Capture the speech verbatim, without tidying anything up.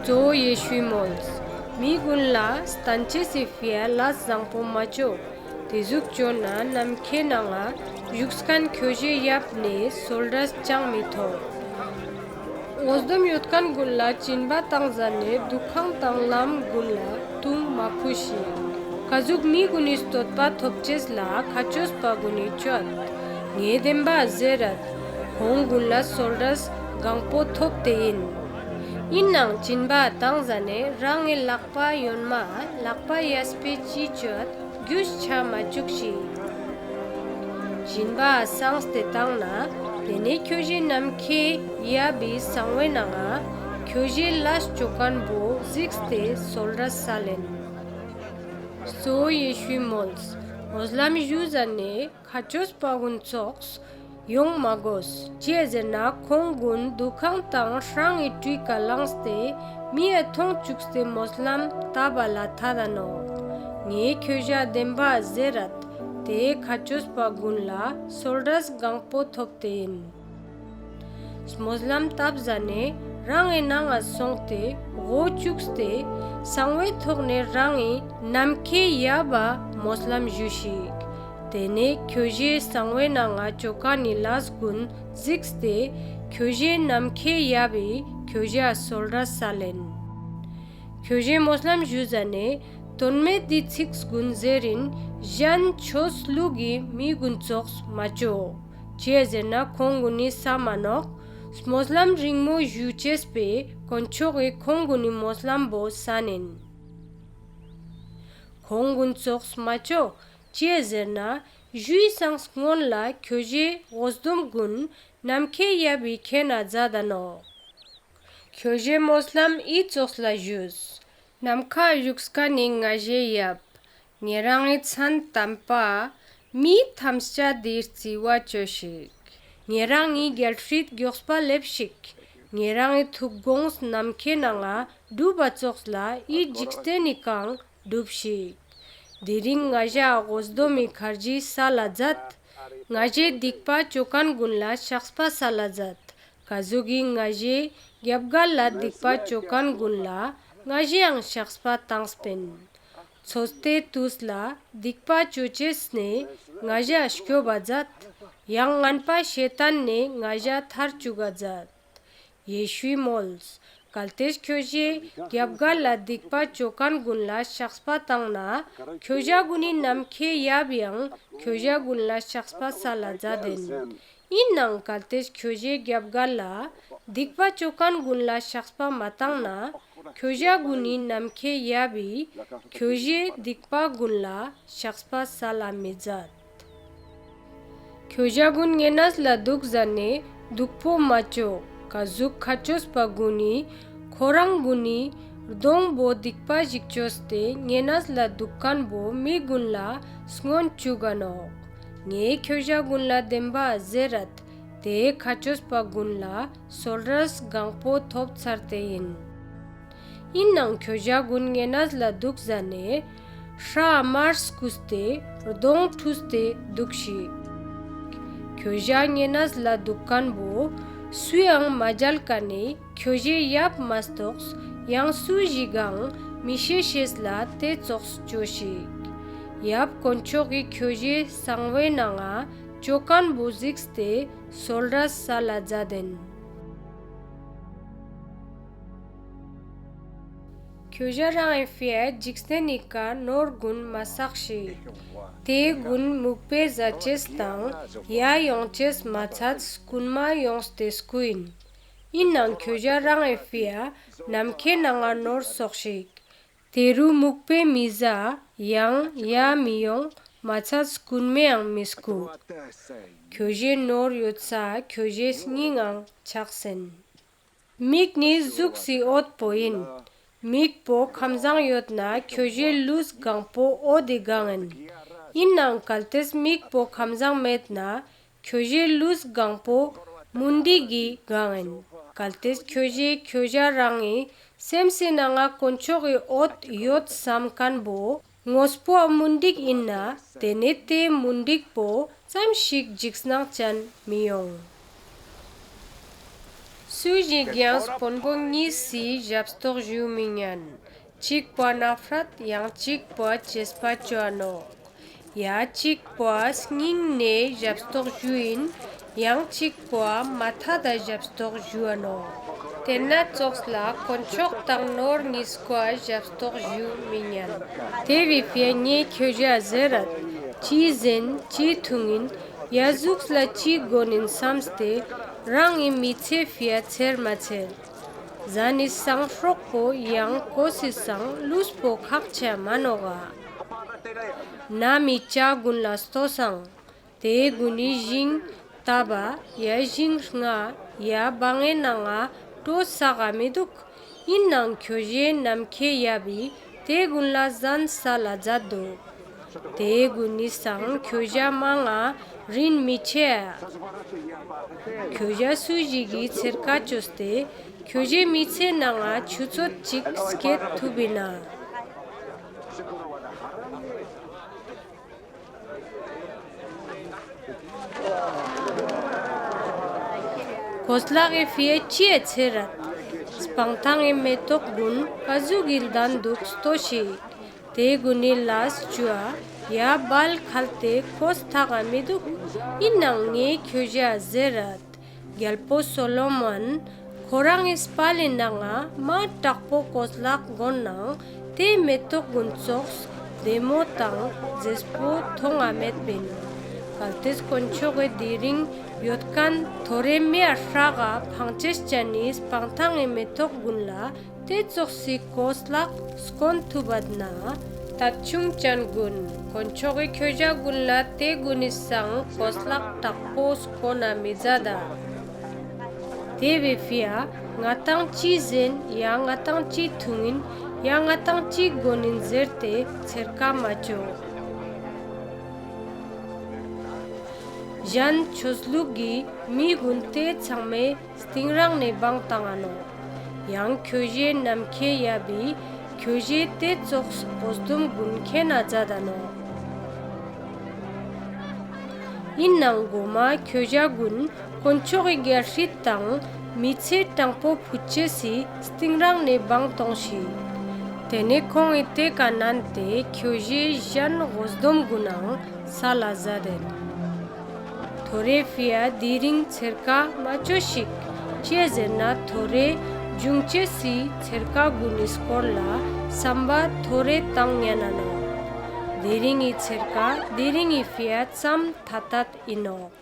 གཙོ་བོ་ཡེ་ཤུའི་མོལས། མི་གུན་ལ་སྟན་ཅེས་སི་ཕིའ་ལས་ཟང་པོ་མ་ཅོ། ཏེ་ཟུག་ཅོ་ན་ནམ་ཁའེ་ནང་ང་ཞུགས་ཁན་ཁྱོ་ཞའེ་ཡབ་ནེ་སོལ་རས་ཅང་མི་ཐོབ། འོ་སྡོམ་ཡོད་ཁན་གུན་ལ་ཅིན་པ་ཏང་ཟ་ནེ་དུ་ཁང་དང་ལམ་གུན་ལ་ཏུང་མ་ཁུ་ཤིག། ཀ་ཟུག་མི་གུན་ནི་སྟོད་པ་ཐོབ་ཅེས་ལ་ཁ་ཆོས་པ་གུན་ནི་ཅོད། ངའེ་དེན་བ་ཟེར་རད། ཁོང་གུན་ལ་སོལ་རས་གང་པོ་ཐོབ་ཏེ་ཨིན། ཨིན་ནའང་ཅིན་པ་ཏང་ཟ་ནེ་རང་ངི་ལག་པ་ཡོན་མའ་ལག་པ་ཡས་པའེ་ཅི་ཅོད་གྱུས་ཆ་མ་ཅུག་ཤིག། ཅིན་པའ་སངས་ཏེ་ཏང་ན་ཏེ་ནེ་ཁྱོ་ཞའེ་ནམ་ཁའེ་ཡབ་བི་སང་བའེ་ནང་ང་ཁྱོ་ཞའེ་ལས་ཅོ་ཁན་བོ་ཟིགས་ཏེ་སོལ་རས་སལ་ཨིན། གཙོ་བོ་ཡེ་ཤུའི་མོལས། འོ་ལམ་ཞུ་ཟ་ནེ་ཁ་ཆོས་པ་གུན་ཙོགས་ཡོང་མ་གོས། ཅིའ་ཟེར་ན་ཁོང་གུན་དུ་ཁང་དང་སྲང་ངི་ཀྲིག་ག་ལངས་ཏེ་མིའ་ཐོང་ཅུགས་ཏེ་མོས་ལམ་ཏབ་བ་ལ་ཐད་ད་ནོག། ངའེ་ཁྱོ་ཞའ་དེན་བ་ཟེར་རད། ཏེ་ཁ་ཆོས་པ་གུན་ལ་སོལ་རས་གང་པོ་ཐོབ་ཏེ་ཨིན། མོས་ལམ་ཏབ་ཟ་ནེ་རང་ངི་ནང་ང་སོང་སྟེ་གོ་ཅུགས་ཏེ་སང་བའེ་ཐོག་ནེ་རང་ངི་ནམ་ཁའེ་ཡབ་བ་མོས་ལམ་ཞུ་ཤིག། ཏེ་ནེ་ཁྱོ་ཞའེ་སང་བའེ་ནང་ང་ཅོ་ཁན་ནི་ལས་གུན་ཟིགས་ཏེ་ཁྱོ་ཞའེ་ནམ་ཁའེ་ཡབ་བི་ཁྱོ་ཞའ་སོལ་རས་སལ་ཨིན། ཁྱོ་ཞའེ་མོས་ལམ་ཞུ་ཟ་ནེ་དོན་མེད་དི་ཚིགས་གུན་ཟེར་རིན་ཞན་ཆོས་ལུགས་སི་མི་གུན་ཙོགས་མ་ཅོ། ཅིའ་ཟེར་ན་ཁོང་གུན་ནི་སམ་མ་ནོག། མོས་ལམ་རིང་མོ་ཞུ་ཅེས་པོའེ་དཀོན་མཆོག་གི་ཁོང་གུན་ནི་མོས་ལམ་བོ་སན་ཨིན། ཁོང་གུན་ཙོགས་མ་ཅོ། ཅིའ་ཟེར་ན་ཞུའི་སང་སྔུན་ལ་ཁྱོ་ཞའེ་འོ་སྡོམ་གུན་ནམ་ཁའེ་ཡབ་བི་ཁྱེན་ན་ཛད་ད་ནོག། ཁྱོ་ཞའེ་མོས་ལམ་འི་ཙོགས་ལ་ཞུས། ནམ་ཁའ་ཞུགས་ཁན་ནི་ང་ཞའེ་ཡབ། ཉེ་རང་ངི་མཚན་ཏམ་པའ་མི་ཐམས་ཅད་དི་རྩི་བ་ཅོས་ཤིག། ཉེ་རང་ངི་གྱལ་སྲིད་གྱོགས་པ་ལེབས་ཤིག། ཉེ་རང་ངི་ཐུགས་དགོངས་ནམ་ཁའེ་ནང་ང་གྲུབ་པ་ཙོགས་ལ་འི་ཇིག་རྟེན་ནི་ཀའང་གྲུབ་ཤིག། དེ་རིང་ང་ཞའ་འོ་སྡོམ་མི་ཁར་ཇི་སལ་ལ་ཛད། ང་ཞའེ་སྡིག་པ་ཅོ་ཁན་གུན་ལ་ཤགས་པ་སལ་ལ་ཛད། ཀ་ཟུག་གི་ང་ཞའེ་གྱབ་གལ་ལ་སྡིག་པ་ཅོ་ཁན་གུན་ལ་ང་ཞའེའང་ཤགས་པ་ཏངས་པིན། ཚོད་ལྟའེ་ཏུས་ལ་སྡིག་པ་ཅོ་ཅེས་ནེ་ང་ཞའ་སྐྱོབ་བ་ཛད། ཡང་ངན་པ་ཤེ་ཏཱན་ནེ་ང་ཞའ་ཐར་ཅུག་ག་ཛད། ཡེ་ཤུའི་མོལས། གལ་ཏེ་ཁྱོ་ཞའེ་གྱབ་གལ་ལ་སྡིག་པ་ཅོ་ཁན་གུན་ལ་ཤགས་པ་ཏང་ན་ཁྱོ་ཞ་གུན་ནི་ནམ་ཁའེ་ཡབ་བི་ཡང་ཁྱོ་ཞ་གུན་ལ་ཤགས་པ་སལ་ལ་ཛད་ཨིན། ཨིན་ནའང་གལ་ཏེ་ཁྱོ་ཞའེ་གྱབ་གལ་ལ་སྡིག་པ་ཅོ་ཁན་གུན་ལ་ཤགས་པ་མ་ཏང་ན་ཁྱོ་ཞ་གུན་ནི་ནམ་ཁའེ་ཡབ་བི་ཁྱོ་ཞའེ་སྡིག་པ་གུན་ལ་ཤགས་པ་སལ་ལ་མི་ཛད། ཁྱོ་ཞ་གུན་ཉེ་ནས་ལ་དུག་ཟ་ནེ་དུག་པོ་མ་ཅོ། ཀ་ཟུག་ཁ་ཆོས་པ་གུན་ནི་ཁོ་རང་གུན་ནི་རྡོང་བོ་སྡིག་པ་ཞིག་ཅོས་ཏེ་ཉེ་ནས་ལ་དུག་ཁན་བོ་མི་གུན་ལ་སྔོན་ཅུག་ག་ནོག། ངའེ་ཁྱོ་ཞ་གུན་ལ་དེན་བ་ཟེར་རད། ཏེ་ཁ་ཆོས་པ་གུན་ལ་སོལ་རས་གང་པོ་ཐོབ་ཚར་ཏེ་ཨིན། ཨིན་ནའང་ཁྱོ་ཞ་གུན་ཉེ་ནས་ལ་དུག་ཟ་ནེ་སྲ་མར་སྐུས་ཏེ་རྡོང་ཁྲུས་ཏེ་དུག་ཤིག། ཁྱོ་ཞ་ཉེ་ནས་ལ་དུག་ཁན་བོ་སུའང་མ་ཇལ་ཁན་ནི་ཁྱོ་ཞའེ་ཡབ་མ་ཏོགས་ཡང་སུ་ཞིག་གང་མི་ཤེས་ཤེས་ལ་ཏེ་ཙོགས་ཅོས་ཤིག། ཡབ་དཀོན་མཆོག་གི་ཁྱོ་ཞའེ་སང་བའེ་ནང་ང་ཅོ་ཁན་བོ་ཟིགས་ཏེ་སོལ་རས་སལ་ལ་ཛད་ཨིན། ཁྱོ་ཞ་རང་ངི་ཕིའ་ཇིག་རྟེན་ནི་ཀ་ནོར་གུན་མ་སགས་ཤིག། ཏེ་གུན་མུག་པའེ་ཟ་ཅེས་དང་ཡ་ཡོང་ཅེས་མ་ཚད་སྐུན་མ་ཡོངས་ཏེ་སྐུ་ཨིན། ཨིན་ནའང་ཁྱོ་ཞ་རང་ངི་ཕིའ་ནམ་ཁའེ་ནང་ང་ནོར་སོགས་ཤིག། ཏེ་རུ་མུག་པའེ་མི་ཟ་ཡང་ཡ་མི་ཡོང་མ་ཚད་སྐུན་མའང་མི་སྐུ། ཁྱོ་ཞའེ་ནོར་ཡོད་ས་ཁྱོ་ཞའེ་སྙིང་ངང་ཆགས་ཨིན། མིག་ནི་ཟུགས་སི་འོད་པོ་ཨིན། མིག་པོ་ཁམ་ཟང་ཡོད་ན་ཁྱོ་ཞའེ་ལུས་གང་པོ་འོད་དི་གང་ཨིན། ཨིན་ནའང་གལ་ཏེ་མིག་པོ་ཁམ་ཟང་མེད་ན་ཁྱོ་ཞའེ་ལུས་གང་པོ་མུན་དིག་གི་གང་ཨིན། གལ་ཏེ་ཁྱོ་ཞའེ་ཁྱོ་ཞ་རང་ངི་སེམས་སི་ནང་ང་དཀོན་མཆོག་གི་འོད་ཡོད་སམ་ཁན་བོ་དངོས་པོའ་མུན་དིག་ཨིན་ན་ཏེ་ནེ་ཏེ་མུན་དིག་པོ་ཙམ་ཞིག་ཇིགས་སྣང་ཅན་མི་ཡོང་། སུ་ཞིག་ཡང་སྤོན་པོ་གཉིས་སི་ཞབས་ཏོག་ཞུ་མི་ཉན། གཅིག་པོ་ནཕ་རད་ཡང་གཅིག་པོ་ཅེས་པ་ཅོ་ནོག། ཡ་གཅིག་པོ་སྙིང་ནེ་ཞབས་ཏོག་ཞུ་ཨིན། ཡང་གཅིག་པོ་མ་ཐད་ད་ཞབས་ཏོག་ཞུའ་ནོག། ཏེན་ན་ཙོགས་ལ་དཀོན་མཆོག་དང་ནོར་གཉིས་ཀོ་ཞབས་ཏོག་ཞུ་མི་ཉན། ཏེ་བོའེ་ཕིའ་ངའེ་ཁྱོ་ཞའ་ཟེར་རད། ཅི་ཟེན་ཅི་ཐུང་ཨིན། ཡ་ཟུགས་ལ་ཅི་གོན་ཨིན་སམས་ཏེ་རང་ངི་མི་ཚེའེ་ཕིའ་ཚེར་མ་ཚེར། ཟན་ནི་སང་ཧྲོག་པོ་ཡང་གོས་སི་སང་ལུས་པོ་ཁག་ཆེ་མ་ནོག་ག། ན་མི་ཅ་གུན་ལ་ལྟོས་སང་། ཏེ་གུན་ནི་ཞིང་ཏབ་བ་ཡ་ཞིང་རྔ་ཡ་བང་ངི་ནང་ང་ཀྲོས་ས་ག་མི་དུག། ཨིན་ནའང་ཁྱོ་ཞའེ་ནམ་ཁའེ་ཡབ་བི་ཏེ་གུན་ལ་ཟན་སལ་ལ་ཛད་དུག། ཏེ་གུན་ནི་སང་ཁྱོ་ཞ་མང་ང་རིན་མི་ཆའ། ཁྱོ་ཞ་སུ་ཞིག་གི་ཚེར་ཀ་ཅོས་ཏེ་ཁྱོ་ཞའེ་མི་ཚེའི་ནང་ང་ཆུ་ཚོད་ཅིག་སྐྱེད་ཐུབ་བི་ན། གོས་ལག་གི་ཕིའ་ཅིའ་ཚེར་རད། སྤང་ཐང་ངི་མེ་ཏོག་གུན་ཀ་ཟུག་གི་ལྡན་དུག་ལྟོས་ཤིག། ཏེ་གུན་ནི་ལས་ཅོའ་ཡ་བལ་ཁལ་ཏེ་གོས་ཐག་ག་མི་དུག། ཨིན་ནའང་ངའེ་ཁྱོ་ཞའ་ཟེར་རད། གྱལ་པོ་སོ་ལོ་མོན་ཁོ་རང་ངི་སྤལ་ལི་ནང་ང་མ་ཀྲག་པོ་གོས་ལག་གོན་ནའང་ཏེ་མེ་ཏོག་གུན་ཙོགས་དེ་མོ་དང་ཟེས་པོ་ཐོང་ང་མེད་པིན། གལ་ཏེ་དཀོན་མཆོག་གི་དི་རིང་ཡོད་ཁན་ཐོ་རེ་མེའ་སྲག་ག་ཕང་ཅེས་ཅན་ནི་སྤང་ཐང་ངི་མེ་ཏོག་གུན་ལ་ཏེ་ཙོགས་སི་གོས་ལག་སྐོན་ཐུབ་བད་ན། ཏ་ཆུང་ཅན་གུན་དཀོན་མཆོག་གི་ཁྱོ་ཞ་གུན་ལ་ཏེ་གུན་ནི་སང་གོས་ལག་ཀྲག་པོ་སྐོན་ན་མི་ཛད་ད། ཏེ་བོའེ་ཕིའ་ང་དང་ཅི་ཟེན་ཡ་ང་དང་ཅི་ཐུང་ཨིན་ཡ་ང་དང་ཅི་གོན་ཨིན་ཟེར་ཏེ་ཚེར་ཀ་མ་ཅོ། ཞན་ཆོས་ལུགས་སི་མི་གུན་ཏེ་ཚང་མའེ་སྟིང་རང་ནེ་བང་ཏང་ང་ནོག། ཡང་ཁྱོ་ཞའེ་ནམ་ཁའེ་ཡབ་བི་ཁྱོ་ཞའེ་ཏེ་ཙོགས་གོས་དུམ་གུན་ཁྱེན་ན་ཛད་ད་ནོག། ཨིན་ནའང་གོ་མ་ཁྱོ་ཞ་གུན་དཀོན་མཆོག་གི་གྱལ་སྲིད་དང་མི་ཚེ་དྲང་པོ་ཕུད་ཅེས་སི་སྟིང་རང་ནེ་བང་ཏོང་ཤིག། ཏེ་ནེ་ཁོང་ངི་ཏེ་ཀ་ནན་ཏེ་ཁྱོ་ཞའེ་ཞན་གོས་དུམ་གུན་ནའང་སལ་ལ་ཛད་དེན། ཐོ་རེའི་ཕིའ་དི་རིང་ཚེར་ཀ་མ་ཅོས་ཤིག། ཅིའ་ཟེར་ན་ཐོ་རེ་ཇུང་ཅེས་སི་ཚེར་ཀ་གུན་ནི་སྐོར་ལ་སམ་པ་ཐོ་རེ་ཏང་ཉན་ན་ནོག། དི་རིང་ངི་ཚེར་ཀ་དི་རིང་ངི་ཕིའ་ཙམ་ཐད་ཐད་ཨིན་ནོག།